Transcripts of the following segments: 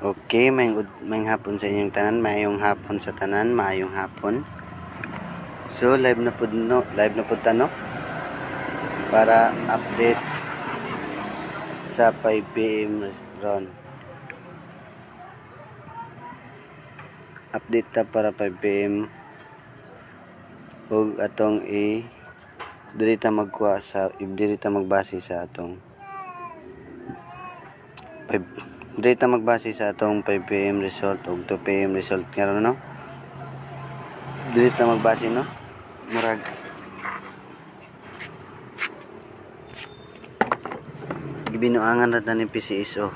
Okay, may hapon sa inyong tanan, maayong hapon sa tanan, maayong hapon. So, live na pud no, live na pud ta, no? Para update sa 5 PM ron. Update ta para 5 PM ug atong i diri ta magkuha sa diri ta magbase sa atong 5 diri ta magbase sa atong 5 PM result ug 2 PM result karon, no? Diri ta magbase, no? Murag gibinuangan ra ta ni PCSO,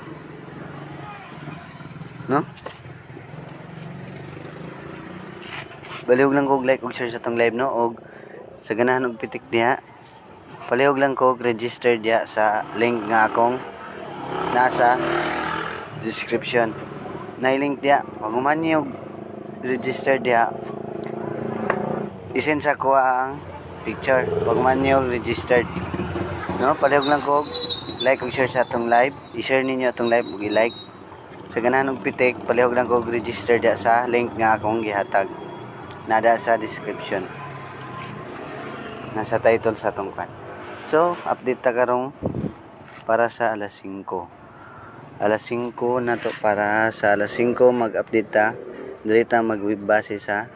no? Palihog lang kog like ug share sa atong live, no? Og sa ganahan og pitik diha, palihog lang kog register diha sa link nga akong nasa description na link diha. Pag human niyo register diha, isend sa kuha ang picture pag human niyo registered, no? Palihog lang kog like ug share sa atong live. I-share ninyo atong live ug i-like. Sa ganahan og pitik, palihog lang kog register diha sa link nga akong gihatag nada sa description, nasa title sa atong kwan. So update ta karong para sa alas 5, alas 5 na to. Para sa alas 5 mag-update ta. Diri ta magbase sa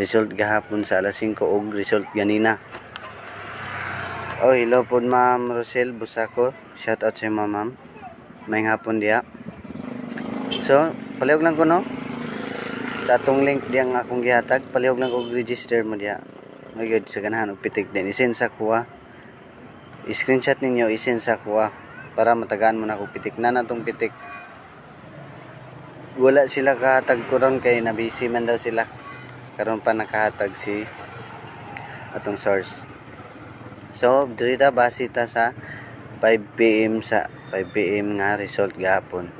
result gahapon sa alas 5 ug result ganina. Oh, hello po, Ma'am Rosel Busako. Shout out sa imo, ma'am. May hapon diha. So palihog lang ko, no, sa atong link diya nga akong gihatag. Palihog lang og register mo diha. Magyud sa ganahan og pitik din, isend sa kuha. I-screenshot ninyo, isend sa kuha para matagaan mo na akong pitik na natong pitik. Wala sila kahatag ko ron kay na busy man daw sila. Karon pa nakahatag si atong source. So diri ta base ta sa 5 PM, sa 5 PM nga result gahapon.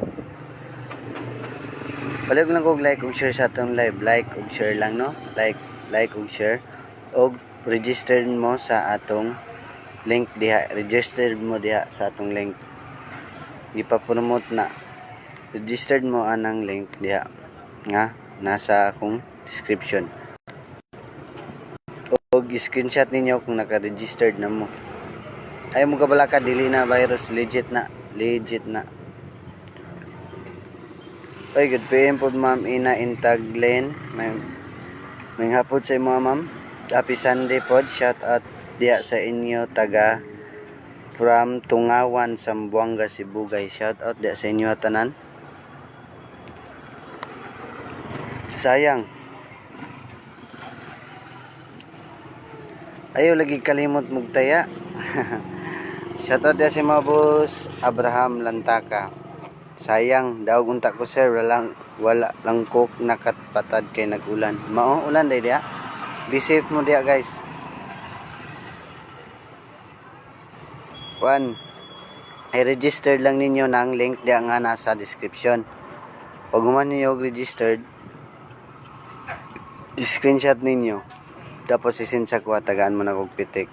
Palihog lang kog like ug share sa atong live. Like ug share lang, no? Like, like ug share og register mo sa atong link diha. Register mo diha sa atong link. Gipa-promote na. Registered mo anang link diha nga nasa akong description. Og screenshot ninyo kung naka-registered na mo. Ay mo kabalaka, dili na virus, legit na, legit na. Oy, good PM po, Ma'am Ina Intaglen. May hapon sa imo, ma'am. Happy Sunday pod. Shout out diha sa inyo taga from Tungawan, Zamboanga, Sibugay. Shout out diha sa inyo tanan. Sayang. Ayaw lagi kalimot mugtaya. Shout out diha sa mga boss Abraham Lantaka. Sayang, daw unta ko, sir, wala wala lang ko nakatpatad kay nag-ulan. Mao ulan day diha. Be safe mo diha, guys. One, i-register lang ninyo ng link diha nga nasa description. Pag human ninyo registered, screenshot ninyo. Tapos isend sa kuha, tagaan mo na kog pitik.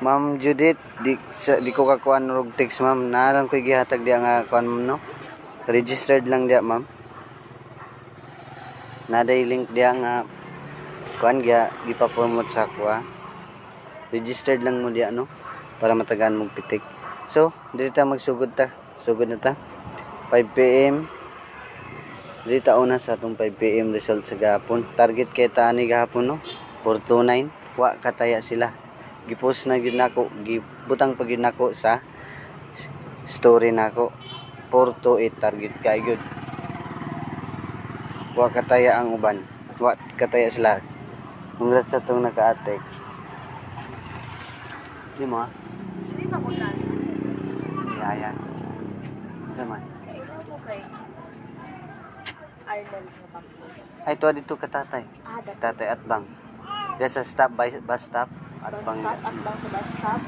Ma'am Judith, di ko kakuan og text, ma'am. Naalang ko gihatag diha nga kuan, ma'am, no. Registered lang diha, ma'am. Naday link diha nga kuan giha gipa-promote sa kuha. Registered lang mo diha, no, para matagaan mong pitik. So, diri ta magsugod ta. Sugod na ta. 5 PM. Diri ta una sa atong 5 PM result sa gahapon. Target kay ta ani gahapon, no. 429. Wa kataya sila. Gipost na gyud nako, gibutang pa gyud nako sa story nako. 428 target kay gyud. Wa kataya ang uban. Wa kataya sila. Congrats sa atong naka-atek. Di mo ah? Hindi pa ko na. Ayan. Sama. Kailan ko kay Arnold nga bangko. Ay, tuwa dito ka tatay. Ah, Si dati. Tatay Atbang. Diyan sa stop, by, bus stop. Bus Atbang. stop, at bang sa bus stop.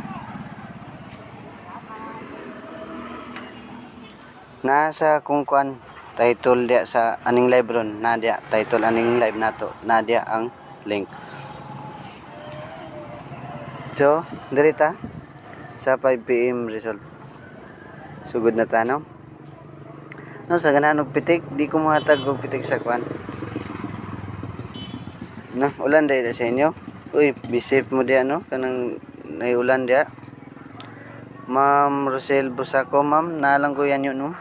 Nasa kung kuan title diya sa aning live ron na diya title aning live nato na diya ang link. So, diri ta. Sa 5 PM result. Sugod na ta, no? No, sa ganahan og pitik, di ko mohatag og pitik sa kwan. No, ulan dahil sa inyo. Uy, be safe mo diya, no? Kanang nay ulan diya. Ma'am Rosel Busako, ma'am, naalang ko yan yun, no?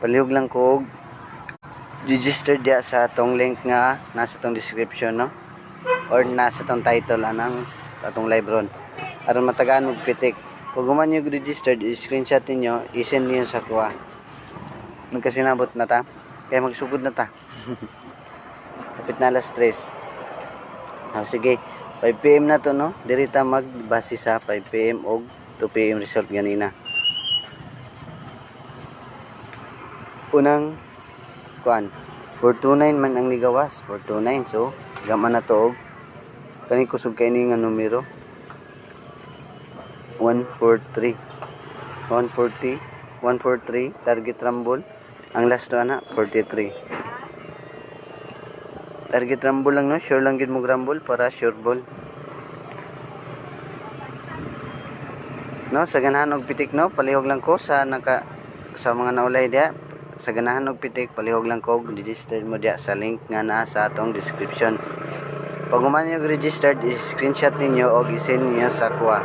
Palihog lang ko og register diya sa atong link nga nasa tong description, no? Or nasa tong title anang atong live ron. Aron matagaan og pitik. Pag human yung registered, i-screenshot ninyo, i-send niyo sa kuha. Nagkasinabot na ta. Kaya magsugod na ta. Kapit na alas 3. Oh, sige, 5 PM na to, no? Diri ta magbase sa 5 PM og 2 PM result ganina. Unang kuan, 429 man ang nigawas, 429. So, gama na to og kani kusog kay ni nga numero. 143. 140, 143 target rumble. Ang last to ana 43. Target rumble lang, no? Sure lang gid mo rumble para sure ball. No, sa ganahan og pitik, no, palihog lang ko sa naka sa mga naulay diya. Sa ganahan og pitik, palihog lang ko og register mo diya sa link nga naa sa atong description. Pag human niyo registered, i-screenshot ninyo og i-send niyo sa kuha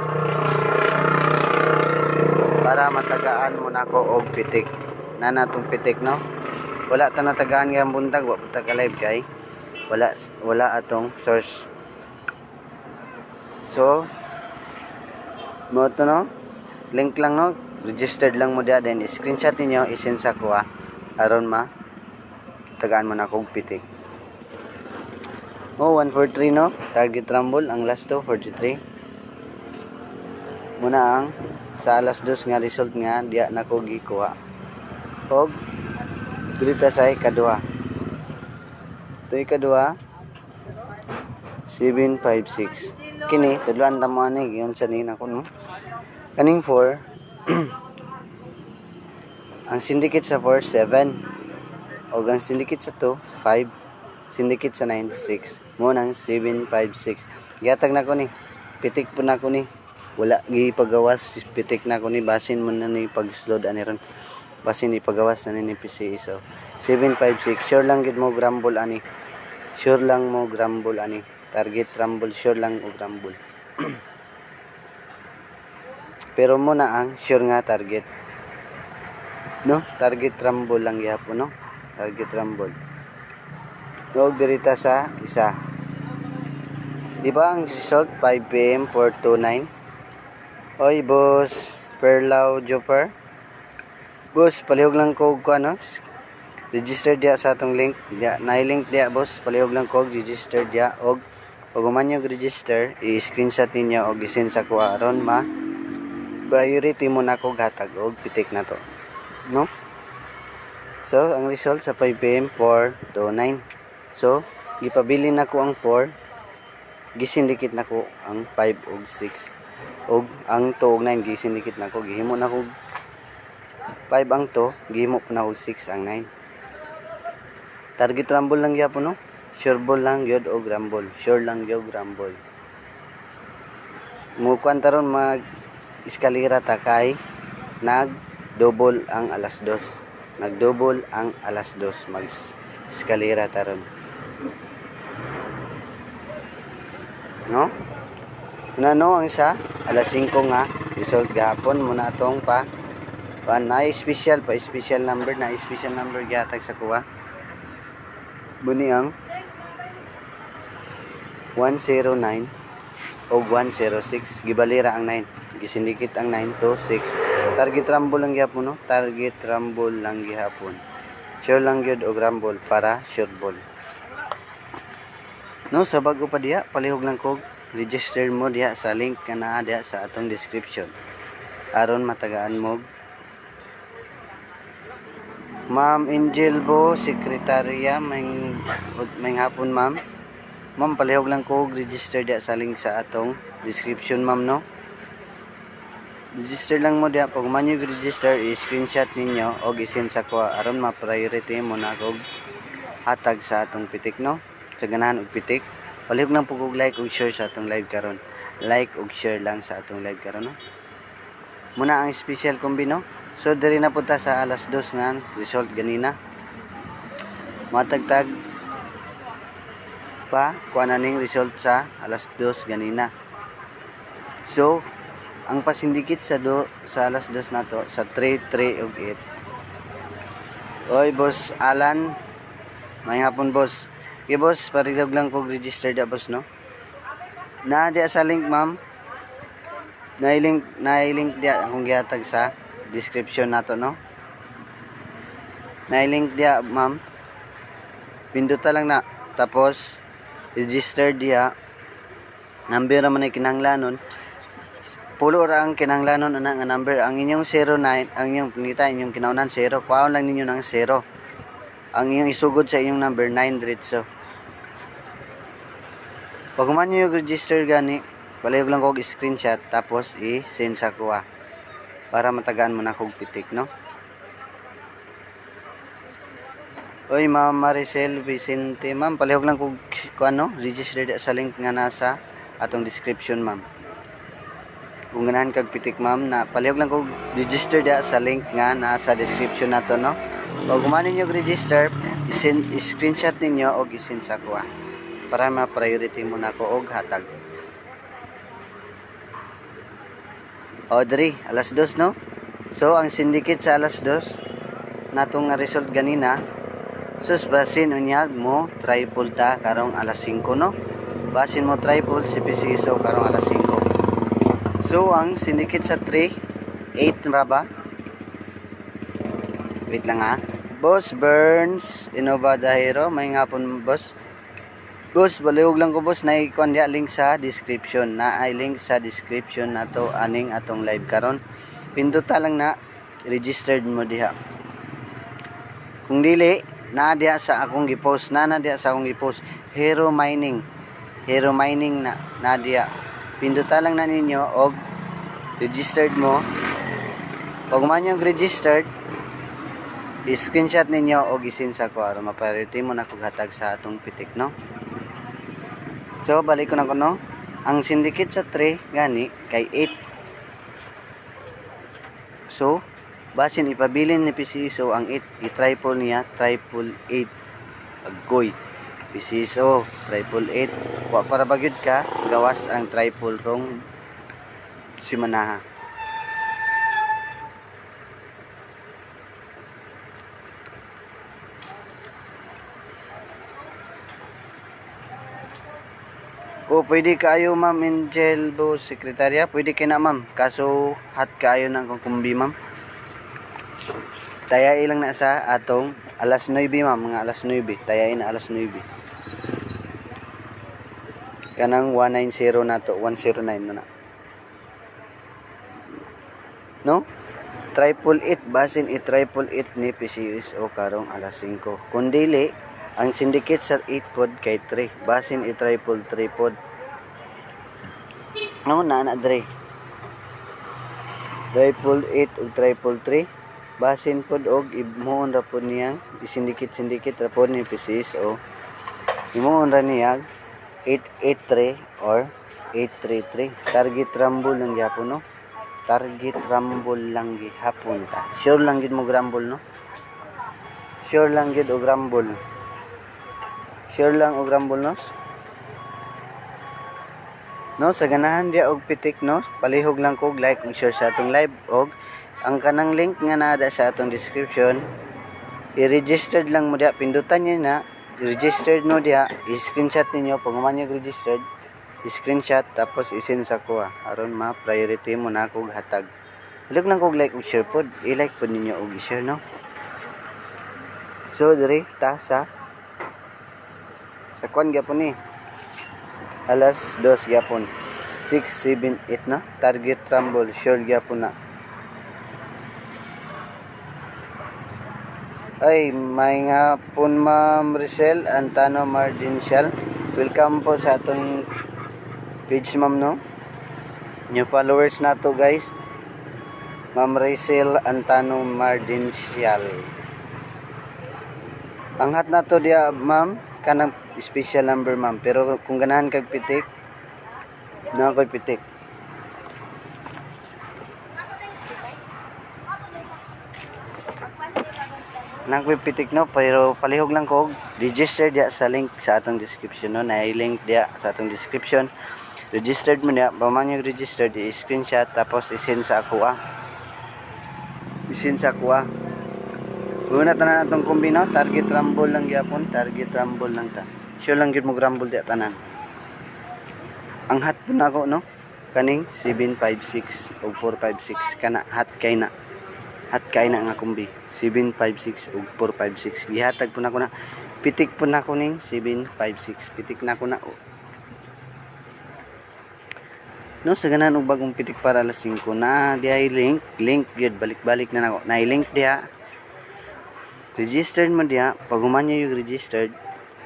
para matagaan mo nako og pitik. Na natong pitik, no? Wala ta natagaan ngayong buntag, wa pa ta ka live kay wala atong source. So mo to, no? Link lang, no? Registered lang mo diya, then screenshot ninyo, i-send sa kuha aron ma tagaan mo na og pitik. Oh, 143, no? Target rumble ang last to 43. Muna ang sa alas 2 nga result nga diya nako gikuha. Og diri ta sa ikaduha. Ito ikaduha, 756. Kini tudloan ta mo ani yun sa nina ko, no. Kaning 4, ang syndicate sa 4, 7. Og ang syndicate sa 2, 5. Syndicate sa 9, 6. Mo nang 756. Gihatag na ko ni. Pitik po na ko ni. Wala gipagawas, pitik na ko ni, basin mo na ni pagslod ani ron. Basin ipagawas na ni PCE. So 756, sure lang gid mo grumble ani. Sure lang mo grumble ani. Target rumble, sure lang og rumble. Pero mo na ang sure nga target. No? Target rumble lang gihapon, no? Target rumble. Doog dirita sa isa. Di ba ang result 5 PM 429? Oy, boss, Perlaw Joper. Boss, palihog lang ko og ano? Register diya sa atong link. Diya, na-link diya, boss. Palihog lang ko og register diya og pag human nyo register, i-screenshot ninyo og i-send sa kuha aron ma priority mo na ko gatag og pitik na to. No? So, ang result sa 5 PM 429. So, gipabili na ko ang 4, gisindikit na ko ang 5 og 6. Og ang 2 og 9 gisindikit na ko, gihimo na ko 5 ang 2, gihimo po na og 6 ang 9. Target rumble lang gyapon, no? Sure ball lang gyud og rumble. Sure lang gyud rumble. Mukuan taron, mag eskalera ta kay nag double ang alas 2. Nag-double ang alas 2, mag eskalera taron. No? Una, no, ang isa alas 5 nga result gahapon mo na atong pa pa na special pa special number na special number gihatag sa kuha. Buni ang 109 o 106, gibalira ang 9, gisindikit ang 9 to 6. Target rumble lang gihapon, no? Target rumble lang gihapon, sure lang gyud og rumble para sure ball, no? Sa bago pa diha, palihog lang kog register mo diha sa link nga naa diha sa atong description aron matagaan mo. Ma'am Angel Bo, sekretarya, may hapon, ma'am. Ma'am, palihog lang ko register diha sa link sa atong description, ma'am, no? Register lang mo diha. Pag man yung register, i-screenshot ninyo o i-send sa ko aron ma-priority mo na og hatag sa atong pitik, no? Sa ganahan og pitik, palihog lang po og like ug share sa atong live karon. Like ug share lang sa atong live karon, no? Muna ang special combi, no? So diri na punta sa alas 2 nga result ganina. Matagtag pa kuha na ning result sa alas 2 ganina. So ang pasindikit sa do sa alas 2 nato sa 3, 3 ug 8. Oy, Boss Alan. May hapon, boss. Okay, boss, parilog lang kog register da, boss, no. Na diya sa link, ma'am. Na-link diya akong gihatag sa description nato, no. Na-link diya, ma'am. Pinduta lang na tapos register diya. Number ra man ay kinahanglanon. Pulo ra ang kinahanglanon ana nga number. Ang inyong 09, ang inyong pangita inyong kinaunan 0. Kuhaon lang ninyo ng 0. Ang inyong isugod sa inyong number 9 diretso. Pag human nyo yung register gani, palihog lang kog screenshot tapos i-send sa kuha para matagaan mo na kog pitik, no? Oy, Ma'am Maricel Vicente, ma'am, palihog lang kog kuano, register sa link nga nasa atong description, ma'am. Kung ganahan kag pitik, ma'am, na palihog lang kog register da sa link nga nasa description nato, no? Pag human ninyo register, i-send screenshot ninyo og i-send sa kuha para ma-priority mo na ko og hatag. Audrey, alas 2, no? So, ang syndicate sa alas 2, natong nga result ganina, sus, basin unyag mo, triple ta karong alas 5, no? Basin mo triple si PCSO karong alas 5. So, ang syndicate sa 3, 8 ra ba? Wait lang ha. Boss Burns, Innova Dahero, may ngapon, boss. Boss, baliwg lang ko, boss, na ikuan diya link sa description. Na ay link sa description nato aning atong live karon. Pinduta lang na registered mo diha. Kung dili, naa diha sa akong gipost, na diha sa akong gipost Hero Mining. Hero Mining na na diha. Pinduta lang na ninyo og registered mo. Pag man yung registered, i-screenshot ninyo og i-send sa ko aron ma-priority mo na kog hatag sa atong pitik, no? So, balik ko na ko, no? Ang syndicate sa 3, gani, kay 8. So, basin ipabilin ni PCSO ang 8. I-triple niya, triple 8. Agoy. PCSO, triple 8. Wa para bagyod ka, gawas ang triple rong si Manaha. O, pwede kaayo, Ma'am Angel Bo, sekretarya. Pwede kay na, ma'am. Kaso, hot kaayo ng kumbi, ma'am. Tayai lang na sa atong alas 9, ma'am. Mga alas 9. Tayai na alas 9. Kanang 190 na to. 109 na na. No? Triple eight. Basin i-triple eight ni PCSO karong alas 5. Kung dili, ang syndicate sa 8 pod kay 3. Basin i-triple 3 pod. No, na na dre. Triple 8 ug triple 3. Basin pod og imuon ra pod niyang isindicate syndicate ra pod ni PCSO. Imuon ra niya 883 or 833. Target rumble lang gyapon, no? Target rumble lang gihapon ta. Sure lang gid mo rumble, no? Sure lang gid og rumble. Sure lang og rumble, no? No, sa ganahan diya og pitik, no? Palihog lang kog like ug share sa atong live og ang kanang link nga naa sa atong description, i-registered lang mo diya, pindutan niyo na, registered no diha, i-screenshot ninyo pag human niyo registered, i-screenshot tapos i-send sa kuha aron ma-priority mo na kog hatag. Palihog lang kog like ug share pod, i-like pod ninyo og i-share, no? So diri ta sa kwan gyapon ni alas 2 gyapon, 6, 7, 8 na target rumble, sure gyapon na. Ay, may nga po, Ma'am Rizal Antano Mardincial. Welcome po sa atong page, ma'am, no? New followers na to, guys. Ma'am Rizal Antano Mardincial. Ang hat na to diya, ma'am, kanang special number, ma'am. Pero kung ganahan kag pitik, na ako'y pitik. Nang pitik, no, pero palihog lang ko register diya sa link sa atong description, no. Na link diya sa atong description. Registered mo diya, paman yung registered, i-screenshot tapos i-send sa ako ah. I-send sa ako ah. Una tanan atong kombi, no, target rumble lang gyapon, target rumble lang ta. Sure lang gyud mo rumble diya tanan. Ang hot po nako, no, kaning 756 o 456 kana hot kay na. Hot kay na nga kombi 756 ug 456 gihatag po nako na. Pitik po nako ning 756, pitik nako na no. Sa ganahan og bagong pitik para alas 5 na dihay link, link gyud, balik-balik na nako na link diha. Registered mo diha, pag human nyo yung registered,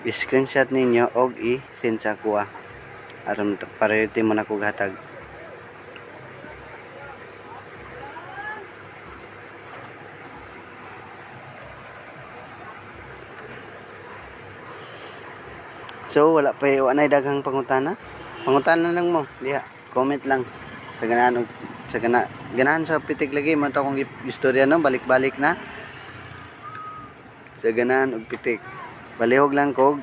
screenshot ninyo og i-send sa kuha aron priority mo na kog hatag. So wala pa, wa nay daghang pangutana. Pangutana lang mo diha, comment lang sa ganahan og sa ganahan sa pitik lagi man to akong istorya, no, balik-balik na sa ganahan og pitik. Palihog lang kog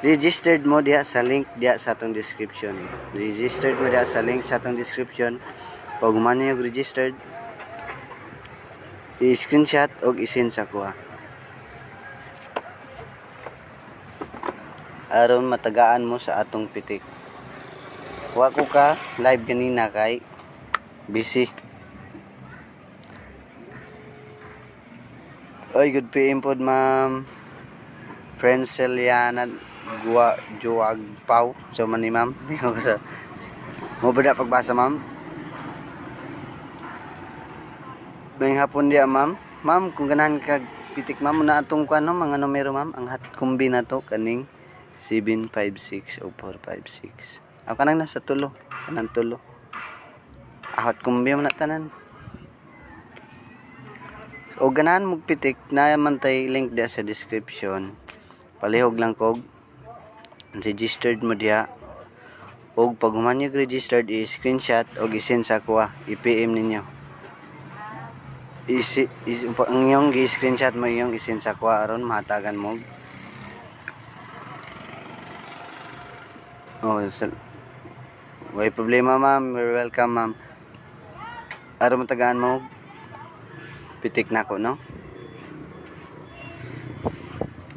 registered mo diha sa link diha sa atong description. Registered mo diha sa link sa atong description. Pag human niyo registered, i-screenshot og i-send sa kuha aron matagaan mo sa atong pitik. Wa ko ka live ganina kay busy. Oy, good PM pod, ma'am Franceliana Gua Juag Pau. So man ni ma'am sa mo ba da pagbasa, ma'am? May hapon diya, ma'am. Ma'am, kung ganahan ka pitik, ma'am, na atong kuan, no, mga numero, ma'am, ang hot kombi na to kaning 756 o 456. Ako kanang nasa tulo, kanang tulo. Ahot kombi mo na tanan. O ganahan mo pitik na man tay link diya sa description. Palihog lang kog registered mo diha. Og pag human yung registered, i-screenshot og i-send sa kuha, i-PM ninyo. Isi, is, ang iyong gi-screenshot mo iyong i-send sa kuha aron mahatagan mo. Oh, way problema, ma'am. You're welcome, ma'am. Aron matagaan mo pitik na ko, no.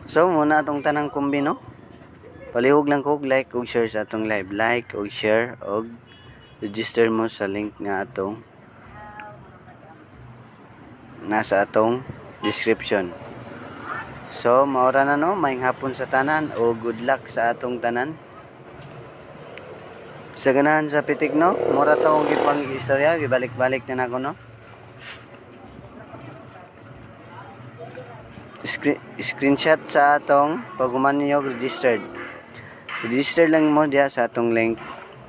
So muna atong tanang kombi, no. Palihog lang ko like ug share sa atong live. Like ug share og register mo sa link nga atong nasa atong description. So maora na, no, maayong hapon sa tanan o good luck sa atong tanan. Sa ganahan sa pitik, no, mura to akong gipang istorya, gibalik-balik na nako, no. Screenshot sa atong pag human ninyo registered. Register lang mo diha sa atong link.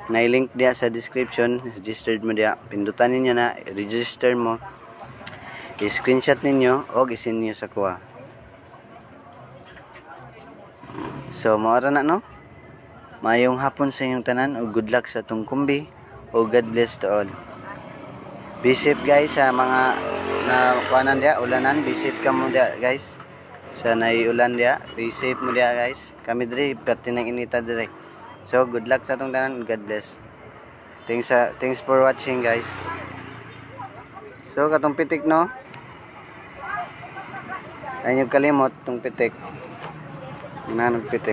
Na link diha sa description, registered mo diha. Pindutan ninyo na, register mo. I-screenshot ninyo o i-send niyo sa kuha. So maora na, no. Maayong hapon sa inyong tanan o good luck sa atong kumbi o God bless to all. Be safe, guys, sa mga na kuanan diha, ulanan, be safe ka mo diha, guys. Sa naiulan diha, be safe mo diha, guys. Kami diri perti ng inita diri. So good luck sa atong tanan, God bless. Thanks for watching, guys. So katong pitik, no. Ay kalimot tong pitik. Nanong pitik.